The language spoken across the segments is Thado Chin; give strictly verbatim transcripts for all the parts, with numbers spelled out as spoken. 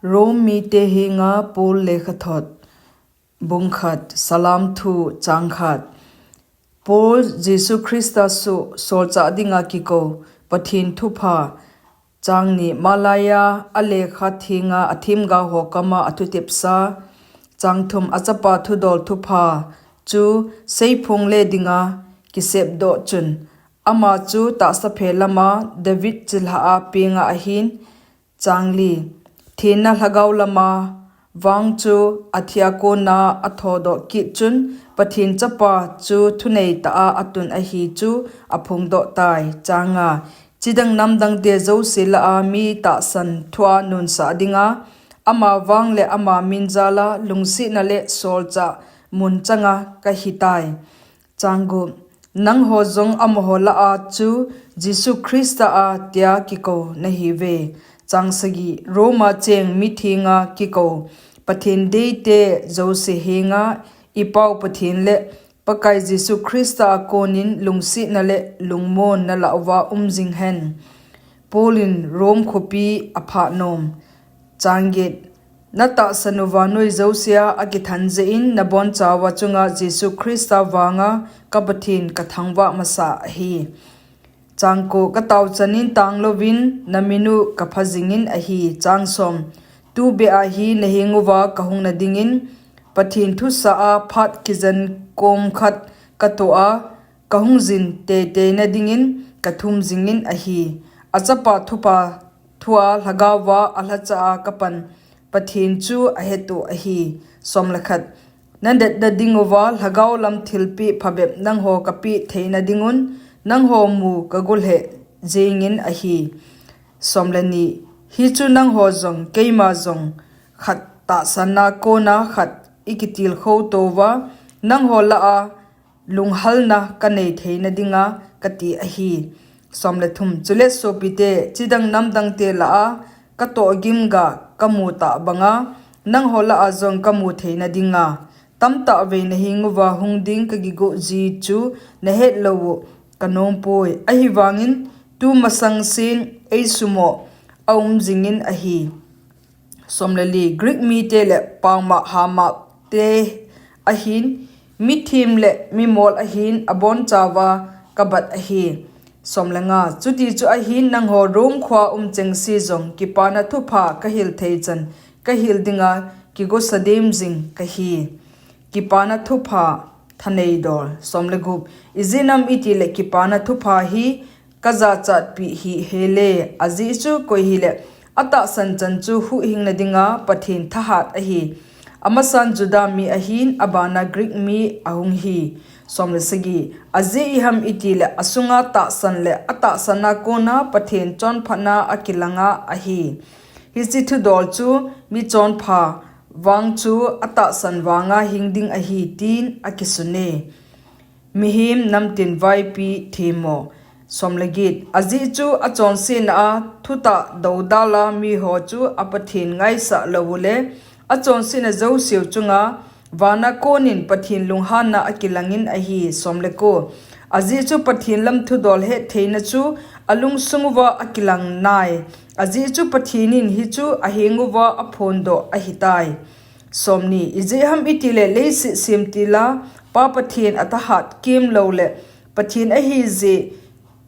Rome mite henga Paul lekhathot, bung khat, salam thu, chang khat. Paul, Jesu Christa su, solchah dinga kikou, Pathen thupha, chang ni, Malaya, alekha thenga athemgao ho kama athutepsa, chang thum, achapa thudol thupha chu seiphong le dinga kisepdoh chun, ama chu tahsa phe lama David chilhah a penga ahin, chang li, thenna lhagao lama vang chu athia kona athodoh kit chun, Pathen chapa chu thunei tah a atun ahi chu aphongdoh tai. Chang nga, chidang namdangte jouse lah a mi tahsan thua nunsah dinga, ama vang le ama min jala lungsetna le solchah mun changa kahitai. Chang gup, nangho jong amaho lah a chu Jesu Christa a tia kikou nahiuve. Chang sagi, Roma cheng mithenga kikou, Pathen deite jouse henga ipau Pathen le Pakai Jesu Christa a konin lungsetna le lungmon nalah uva um jing hen. Paul in Rome khopi aphah nom. Chang get, natahsan u vannoi jousea akithan jeh in nabonchauva chunga Jesu Christa vanga ka Pathen kathangvah masa ahi. Chang ko, katao chanin tanglouvin namin u kapha jingin ahi. Chang som, tubeh a hi nahenguva kahung nadingin Pathen thusah a phat kijen kom khat katoh a, kahung jin teitei nadingin kathum jingin ahi. Achapa thupha thua lhagaova alhacha a kapan Pathen chu ahetu ahi. Som le khat, nadetna dinguva lhagao lam thilpeh phabep nangho kapeh theina dingun, nangho mu kagolheh jengin ahi. Som le ni, hichu nangho jong keima jong khat tahsanna kona khat ikitilkhou touva, nangho lah a lunghalna kanei theina dinga kati ahi. Som le thum, chule sopite, chidang namdangte lah a katohgim ga kamu tah banga, nangho lah a jong kamu theina dinga, tamtah vei nahenguva hung ding kakigoh ji chu nahet lou u kanompoi. Ahivangin tumasang sen eisumoh aum jingin ahi. Som le li, Greek mite le paoma hamate ahin, mithem le mimol ahin, abonchauva kabat ahi. Som le nga, chuti chu ahin nangho Rome khoa um chengse jong kipana thupha kahil thei chan kahil dinga kigosa dem jing kahi. Kipana thupha thanei dol. Som le gup, ijeh inem itile kipana thupha hi kajachatpi hi hele, ajeh chu koi hile atahsan chan chu huhhingna dinga Pathen thahat ahi. Amasan Juda mi ahin, abana Greek mi ahung hi. Som le sagi, ajeh iham itile asunga tahsan le atahsanna kona Pathen chonphatna akilanga ahi. Hiche thudol chu michonpha vang chu atahsan vanga hing ding ahi, tin akisune. Mihem namtin vaipi themmo. Som le get, ajeh chu achonsetna a thutah doudala miho chu aPathen ngaisah lou u le achonsetna jouseu chunga vana konin Pathen lunghanna akilangin ahi. Som le ko, ajeh chu Pathen lam thudol hettheina chu alungsung uva akilang nai. Ajeh chu Pathen in hichu ahenguva aphondoh ahitai. Som ni, ijeh ham itile leiset semtila Pa Pathen athahat kemlou le Pathen ahijeh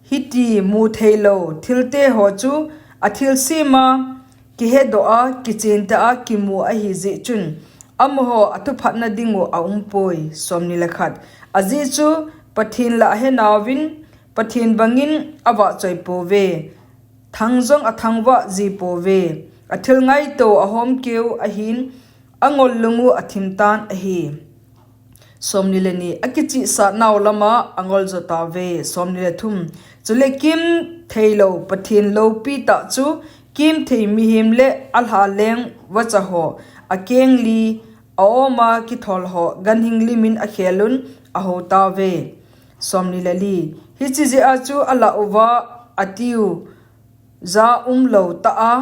hiti mutheilou thilte ho chu athilsema kihedoh a kichentah a kimu ahijeh chun amaho athuphatna dingu aumpoi. Som ni le khat, ajeh chu Pathen lah ahenauvin Pathen bangin avahchoi pouve. Thang jong athangvah ji pouve. Athil ngaito ahomkeu ahin, angol lungu athimtan ahi. Som ni le ni, akichihsah nau lama angol jotauve. Som ni le thum, chule kemtheilou Pathen loupitah chu kemthei mihem le alhaleng vacha ho, akengli aoma kithol ho ganhing limin akhelun ahoutauve. Som ni le li, hiche jeh a chu alah uva atiu ja umlou tah a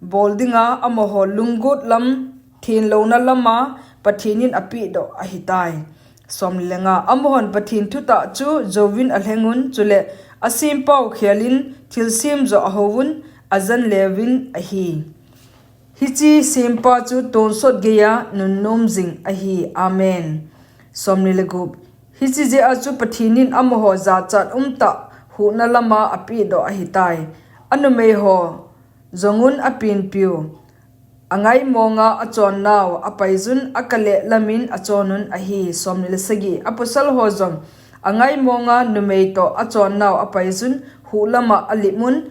bol dinga amaho lunggot lam thenlouna lama Pathen in apehdoh ahitai. Som ni le nga, amahon Pathen thutah chu jouvin alhengun, chule asempau khelin thilsem joh ahouvun, ajanleuvin ahi. Hiche sempa chu tonsot geiya nunnom jing ahi. Amen. Somni le gup. Hiche jeh a chu Pathen in amaho jachat umtah huhna lama apehdoh ahitai. Anumeiho jongun apenpiu, angaimonga achonnau apaiyun akaleh lamin achonun ahi. Somni le sagi. Apasalho jong angaimonga numei toh achonnau apaiyun huhlama alimun,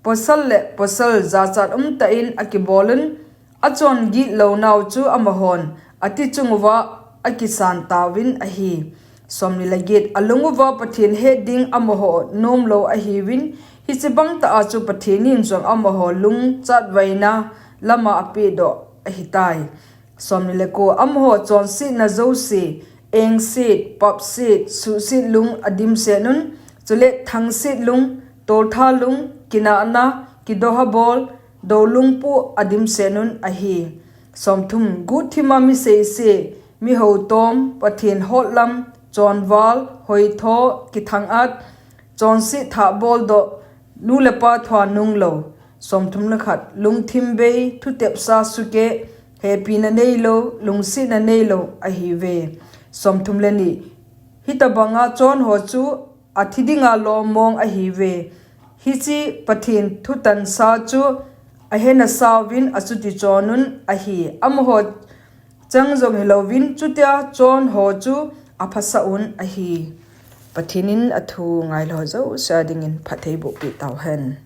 pasal le pasal jachat umtah in akibolun, achon gitlounau chu amahon ati chunguva akisan tauvin ahi. Somni le get. Alunguva Pathen het ding amaho nomlou ahiuvin, hiche bangtah a chu Pathen in jong amaho lung chatvaina lama apehdoh ahitai. Somni le ko. Amaho chonsetna jouse, engset, papset, suhset lung adimsetnun, chule thangset lung, toltha lung, kinahna, kidohabol, doulungpu adimsetnun ahi. Somthum. Guhthima mi seise, mi houtom, Pathen hotlam, chonval, hoitho, kithang-at, chonset thah boldoh, nu le pa thua nunglou. Somthum le khat. Lungthim bei, thutepsa sukeh, hepina neilou, lungsetna neilou ahiuve. Somthum le ni. Hitobanga chonho chu athi dinga lom mong ahiuve. Hiche Pathen thutansa chu ahena sauvin achuti chonun ahi. Amaho chang jong hilouvin chutia chonho chu aphasah un ahi. Pathen in athu ngailou jouse a dingin phatthei bohpeh tauhen.